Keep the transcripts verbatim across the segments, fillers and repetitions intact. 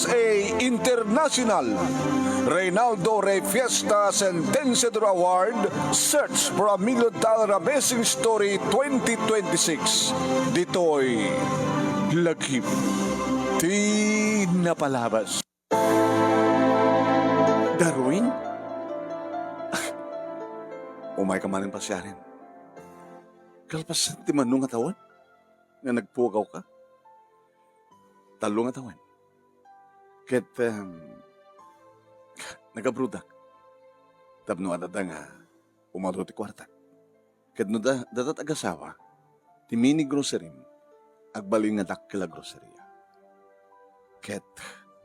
A International, Reynaldo Rey Fiesta Sentenciador Award, Search for a Million Dollar Amazing Story twenty twenty-six. Ditoy Lagip ti Napalabas. Darwin? Umay ka manen pasiaren. Kalpasan ti mano nga tawen nga nagpukaw ka. Tallo nga tawen. Ket, em, nagabrodak. Tapno adda nga umado ti kuarta. Ket no da, dayta agasawa, ti mini grocery-m, agbalin nga dakkel a groceria. Ket,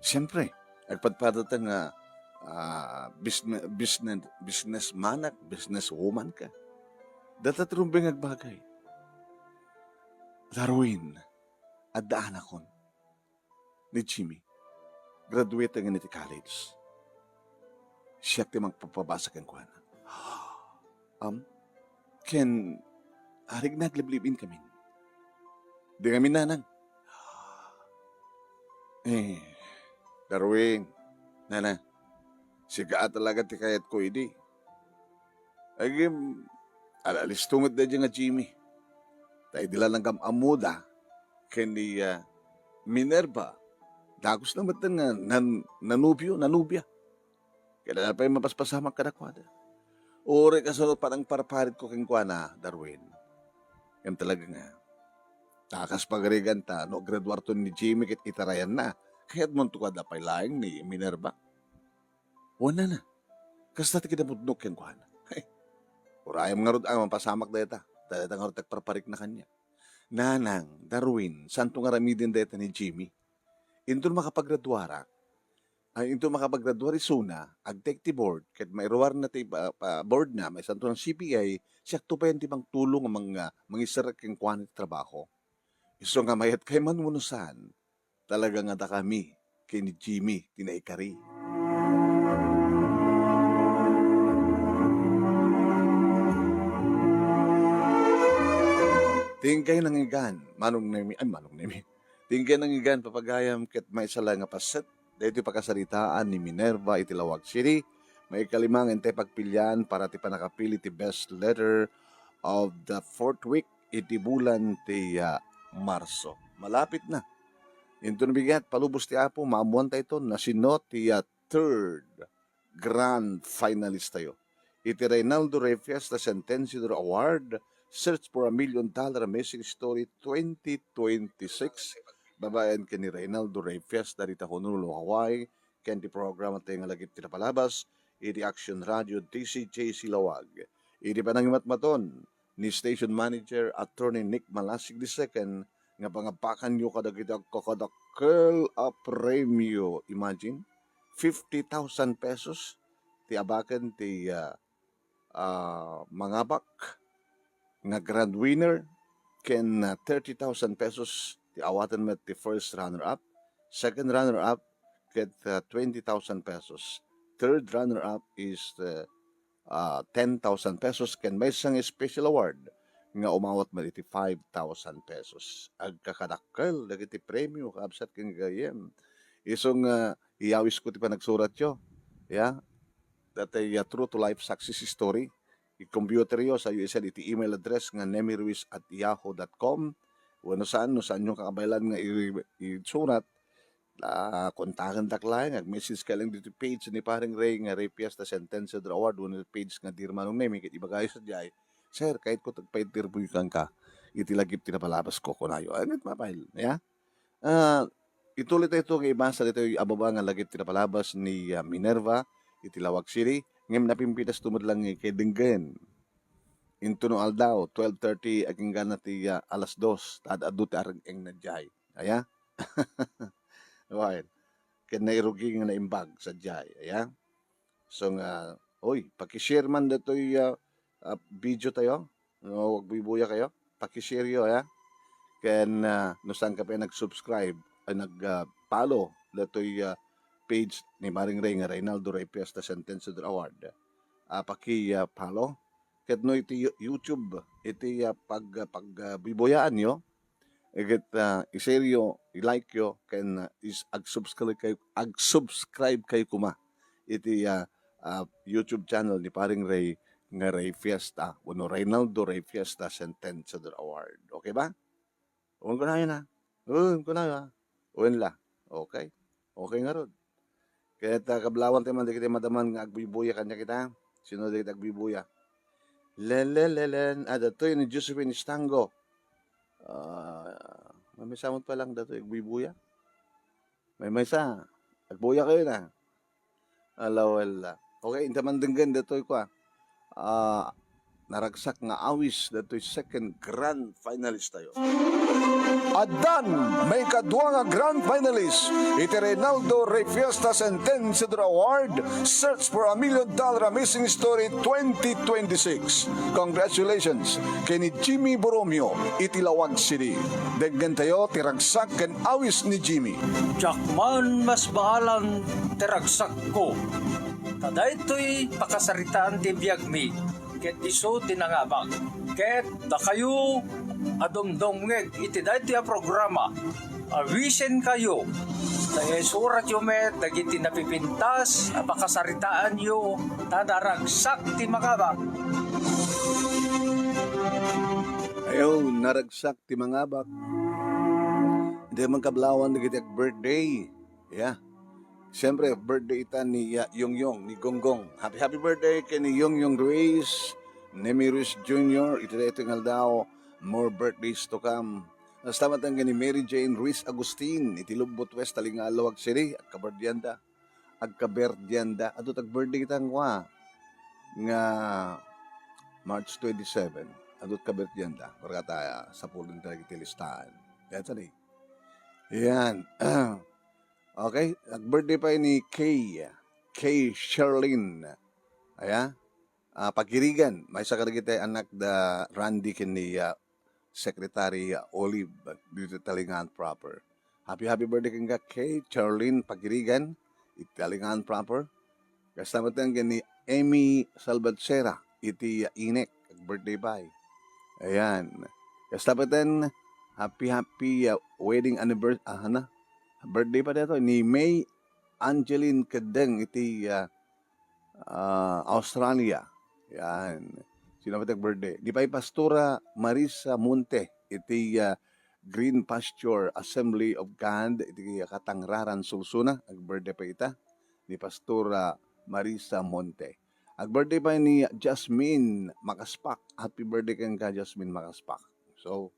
siyempre, agpadpadata nga, ah, business, business, businessman-ak, businesswoman ka. Dayta ti rumbeng agbagay. Darwin, adda anakon. Ni Jimmy. Graduate nga iti college. Siak ti mangpapabasa kenkuana. Am, ken, arik nagliblib-in kamin. Di ngamin nanang. Eh, Darwin, nana, sika talaga ti kayatko idi. Agim, ala-, alisto met daydi nga Jimmy. Ta idi la nagam-ammoda ken ni, ah, Minerva, dagus na metten nga nan-, nanubio, nanubia. Ket adda pay mapaspasamak kadakuada. Uray kasano panangparparitko kenkuana, Darwin. Ngem talaga nga, ta kas pagarigan ta, no aggraduarton ni Jimmy ket itarayanna, kayatmonto kua pay laeng ni Minerva? Wen nana, kasta ti kinapudnok kenkuana. Hey, urayem ngarud a mapasamak dayta, ta dayta ngarud ti agparparikna kaniak. Nanang, Darwin, saanto nga aramiden dayta ni Jimmy. Inton makapagraduarak, ay, inton makapagraduar isuna, agtek ti board, ket mairuarna ti pa-, pa-, boardna, maisanto nga C P A, siakto payen ti mangtulong a mang-, ah, mangiserrek kenkuana ti trabaho. Isu nga mayat kay man wenno saan, talaga nga dakami ken ni Jimmy ti naikari. Ti inkay nangigan, Manong Nemi, ay, Manong Nemi. Ti inkay nangigan, papagayam, ket maysa la nga paset, daytoy pakasaritaan ni Minerva iti Laoag City. Maikalima nga intay pagpilian para ti pannakapili ti best letter of the fourth week iti bulan ti, ah, Marso. Malapit na. Inton bigat, palubos ti Apo, maammuantayto, no sino ti, ah, third grand finalist tayo. Iti Reynaldo Rey Fiesta Sentenciador Award, Search for a Million Dollar Amazing Story twenty twenty-six, babaen ken ni Reynaldo Rey Fiesta dita Honolulu, Hawaii, ken ti programa tayo nga Lagip ti Napalabas, iti Action Radio, D C J C Laoag. Iti panangimatmaton, ni Station Manager Attorney Nick Malasig the second nga pangabakanyo kadagiti agkakadakkel a premio. Imagine, fifty thousand pesos ti abaken ti, ah, ah, mangabak nga grand winner, ken, ah, thirty thousand pesos ti awaten met ti first runner-up, second runner-up, ket, ah, twenty thousand pesos. Third runner-up is, ah, ah, ten thousand pesos, ken maysa nga special award nga umawat met iti five thousand pesos. Agkakadakkel dagiti premio, kabsat ken gayyem. Isu nga iyawisko ti panagsuratyo. Ya, datay, ah, true to life success story. I-computeryo sa U S L iti email address nga nemiruiz at yahoo dot com. Wenno saan, no saanyo kakabaelan nga i-, isurat, ah, kontakendak laeng, ag-message ka lang dito page ni Paring Ray nga Ray Fiesta Sentenciador Award, wenno page nga Dear Manong Nemi, ket ibagayo sadiay, "Sir, kayatko ti agpa-interview kenka iti Lagip ti Napalabasko," kunayo. Ay, met mapail, ya? Ah, itulitayto nga ibasa ditoy a baba nga Lagip ti Napalabas ni, ah, Minerva iti Laoag City, ngem napimpitas to met lang nga ket denggen. Intono aldaw, twelve thirty, aginggana ti, ah, alas dos, ta ad-adu ti areng-engna diay. Aya? Wen, ken nairugi nga naimbag sadiay, aya? So nga, oy, paki-share man datoy, ah, ah, video tayo. No, agbuybuya kayo. Paki-share yo, aya? Ken, ah, no saan ka pa nag-subscribe, ay nag, ah, follow datoy, ah, page ni Paring Ray nga Reynaldo Ray Fiesta Sentenciador Award. Ah, paki, ah, follow. Ket no iti You-, YouTube, iti, ah, pag, ah, pag, ah, buybuyaanyo, Ket, ah, i-share yo, i-like yo, ken, ah, is, ag-subscribe kayo, ag-subscribe kayo kuma iti, ah, ah, YouTube channel ni Paring Ray nga Ray Fiesta, wenno Reynaldo Ray Fiesta Sentenciador Award. Okay ba? Wen kunayo na. Wen kunayo, ah. Wen la. Okay? Okay ngarud. Ket, ah, kablawan tayo man dagiti madaman nga agbuybuya kaniak ita. Sino dagiti agbuybuya? Lelelelen, ah, datoy ni Josephine Estango. Ah, maymaysa met pay lang datoy agbuybuya. Maymaysa, agbuya kayo na. Ala, wala. Okay, inta man denggen datoy ko, ah. Ah, naragsak nga awis datoy second grand finalist tayo. Addan maikadua nga grand finalist iti Reynaldo Ray Fiesta Sentenciador Award, Search for a Million Dollar Amazing Story twenty twenty-six. Congratulations ken ni Jimmy Borromeo iti Laoag City. Denggen tayo ti ragsak ken awis ni Jimmy. Diak man masbaalan ti ragsakko. Ta daytoy pakasaritaan ti biagmi, ket isu ti nangabak. Ket dakayo a dumdumngeg iti daytoy a programa, awisenkayo, ta isuratyo met dagiti napipintas a pakasaritaanyo, ta naragsak ti mangabak. Ayo, naragsak ti mangabak. Daytoy man kablawan dagiti ag-birthday. Yeah. Siyempre, birthday ita ni, ah, Yongyong, ni Gonggong. Happy, happy birthday ken ni Yongyong Ruiz, Nemi Ruiz Junior, iti daytoy nga aldaw, more birthdays to come. Kasta met ken ni Mary Jane Ruiz Agustin, iti Lubot West, Talingaan, Laoag City, agkabirthdaynda. Agkabirthdaynda. Adu ti ag-birthday ita nga, nga March twenty-seven. Adu ti kabirthdaynda. Barkata, sapulon ta iti listahan. Kaya tali. Yan. Okay, ag-birthday pay ni Kay, Kay Sherlyn. Aya, ah, Pagirigan, maysa kadagiti anak da Randy ken ni, ah, Secretary, ah, Olive, dito Talingaan proper. Happy, happy birthday kenka, Kay Charlene Pagirigan, iti Talingaan proper. Kasta met ken ni Emmy Salvadsera, iti, ah, Inek, birthday pay. Ayan. Kasta met, happy, happy, ah, wedding anniversary, ah, na, birthday pa dito ni May Angeline Kedeng iti, ah, ah, Australia. Yan. Sino met ag-birthday? Di pay Pastora Marisa Monte iti, ah, Green Pasture Assembly of God iti Katangraran, Solsona. Ag-birthday pa ita ni Pastora Marisa Monte. Ag-birthday pa ni Jasmine Makaspak. Happy birthday kenka, Jasmine Makaspak. So,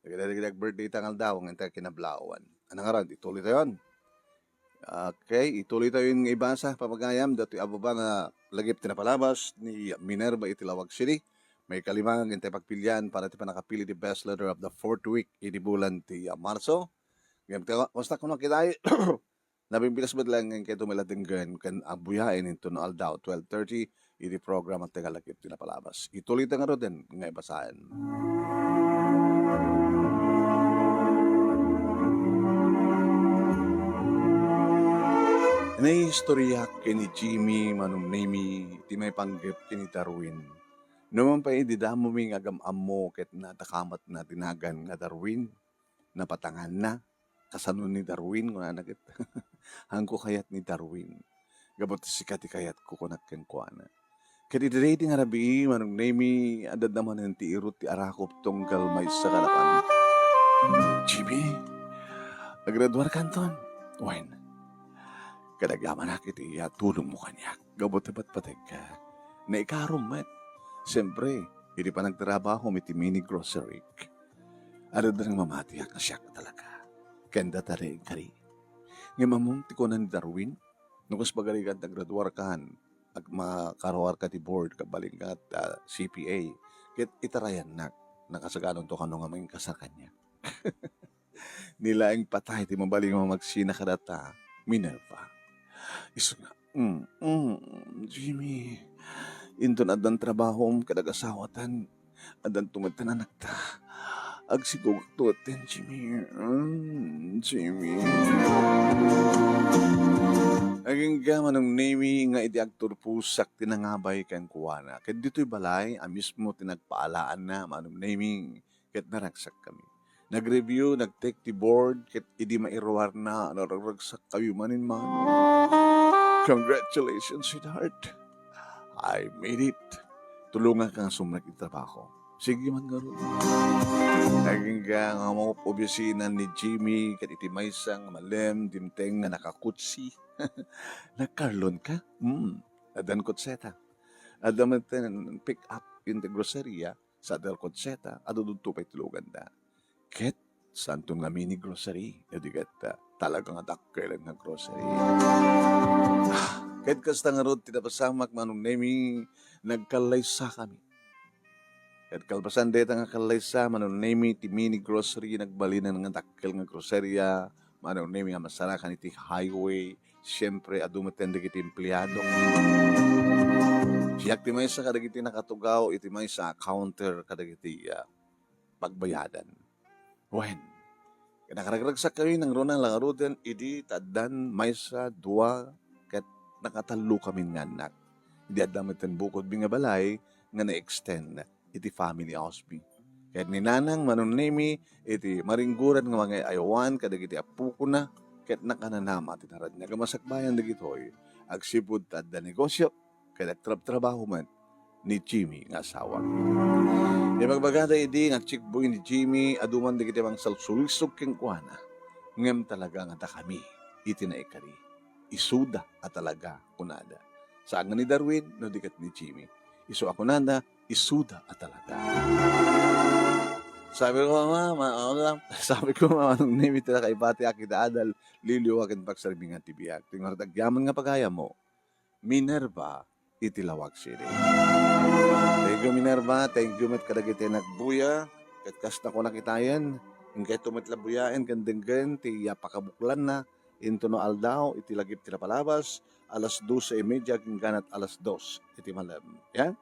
dagiti ag-birthday ita nga aldaw, nga inta kinablawan. Ano nga rod? Ituloy tayon. Okay, ituloy tayon nga ibasa, pamagayam, datoy a baba nga lagip ti napalabas ni Minerva iti Laoag City. May kalima nga intay pagpilian para ti pannakapili ti best letter of the fourth week iti bulan ti, ah, Marso. Ngem ta, basta kuno kitay, nabimbilas met laeng nga inkayo met la denggen ken agbuyaen inton aldaw, twelve thirty, iti programa ti nga lagip ti napalabas. Ituloy ta ngaruden nga ibasaen. Naistoriak ken ni Jimmy Manong Nemi ti maipanggep ken ni Darwin. Numan pay idi damomi nga agam-ammo ket nadakamatna ti nagan nga Darwin, napatanganna. Kasano ni Darwin, kunana ket, "Haanko kayat ni Darwin. Gapu ta sika ti kayatko," kunak kenkuana. Ket iti daydi nga rabii, Manong Nemi, adda manen ti irut ti arakop tunggal maysa kadakuan. "Jimmy, agraduarkanton?" Wen, kadagamanak iti tulongmo kaniak. Gapu ta patpategka, naikarom met. Siempre, idi panagtrabahom iti mini grocery, adda nga mamatiak nga siak talaga. Ken data rin kari. Ngem ammom ti kuna ni Darwin, no kas pagarigan ta graduarkan, ag-, makaruarka ti board, kabalingat, ah, C P A, ket itarayannak, nakasaganonto kano nga mangikasar kaniak. Ni laeng patay ti mabalin nga mamagsina kadata, Minerva. Isu nga, "Mm, mm, Jimmy, inton addan trabahom ket agasawatan, addan tumetten anakta. Agsigugakto ten, Jimmy. Mm, Jimmy." Agingga, Manong Nemi, nga idi agturposak ti nangabay kenkuana. Ket ditoy balay a mismo ti nagpaalaanna, Manong Nemi, ket naragsakkami. Nag-review, nag-take ti board, ket idi mairuarna, naragragsak kayo manen man. Congratulations, sweetheart. I made it. Tulonganka nga sumrek iti trabaho. Sige man ngarud. Agingga nga mangop-obisina ni Jimmy, ket iti maysa nga malem, dimteng nga nakakutsi. Nagkarlon ka? Hmm. Addan kutseta. Adda met pick up iti groceria, sa adda kutseta, adu dudto pay tuloganda. Ket santon nga mini grocery, no di ket, ah, talaga nga dakkel nga grocery. Ah, ket kasta ngarud ti napasamak, Manong Nemi, nagkallaysa kami. Ket kalpasan dayta nga kallaysa, Manong Nemi, ti mini grocery, nagbalinen nga dakkel nga groceria, Manong Nemi, a masarakan iti highway, siempre, adu metten dagiti empleado. Siak ti maysa kadagiti nakatugaw iti maysa a counter kadagiti, ah, pagbayadan. Wen, nakaragragsak kami nangruna la ngaruden idi ta addan maysa, dua, ket nakatallo kami nga annak. Idi adda metten bukodmi nga balay nga na-extend iti family house mi. Ket ni Nanang Manong Nemi iti maringgoran nga mangay-ayawan kadagiti appokona ket nakananama ti naraniag a masakbayan dagitoy agsipud ta adda negosio ket agtrabtrabaho met ni Jimmy nga asawa. Ibagbagada idi nga agtsikbuy ni Jimmy, adu man dagiti mangsalsulisog kenkuana. Ngem talaga nga dakami iti naikari. Isuda a talaga, kunada. Saan nga ni Darwin, no di ket ni Jimmy. Isu a kunada, isuda a talaga. Sabi ko, "Ma, ma, ano lang?" Sabi ko, "Ma, Manong Nemi, ti nakaibati a kitaada, liliwa ken pagsarbingan ti biag. Ti ngarud agyaman nga pagayammo." Minerva iti Laoag City. Thank you, Minerva. Thank you met kadagiti nagbuya. Ket kas nakuna kitayen, inkayto met la buyaen ken denggen ti, ah, pakabuklanna intono aldaw iti lagip ti napalabas, alas doce y media agingga alas dos iti malem. Yan.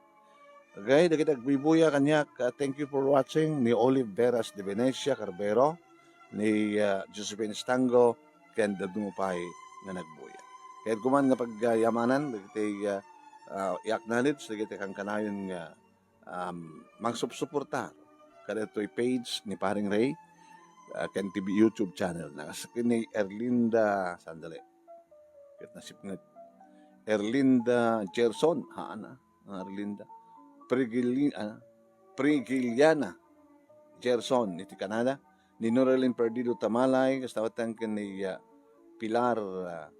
Okay, dagiti agbuybuya kaniak, ah, thank you for watching, ni Olive Veras de Venecia Carbero, ni, ah, Josephine Estango, ken dadduma pay nga nagbuya. Ket kuman nga pagyamanan dagiti, ah, ah, i-acknowledge dagiti kankanayon nga, um, mangsupsuportar kadagitoy page ni Paring Ray, ah, ken ti YouTube channel na. Kas ken ni Erlinda, sandali. Ket nasipnget. Erlinda Gerson, haan, ah, Erlinda. Prigili-, ah, Prigiliana Gerson iti Canada. Ni Norelin Perdido Tamalay, kasta met ken ni, ah, Pilar, ah,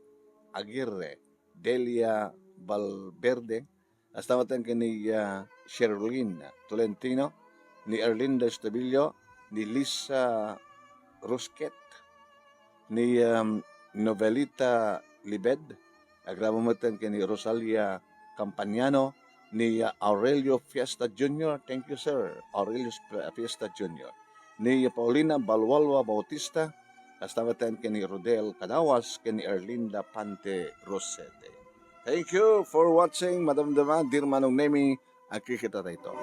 Aguirre, Delia Valverde, kasta met ken ni, ah, Sherlyn Tolentino, ni Erlinda Estabillo, ni Lisa Rusquet, ni, um, Novelita Libed, agraman met ken ni Rosalia Campaniano, ni, uh, Aurelio Fiesta Junior. Thank you, sir. Aurelio Sp-, Fiesta Junior. Ni Paulina Balwalwa Bautista, kasta met ken ni Rodel Cadawas, ken ni Erlinda Pante Rosete. Thank you for watching, Madam Dema, dear Manong Nemi, agkikita tayo.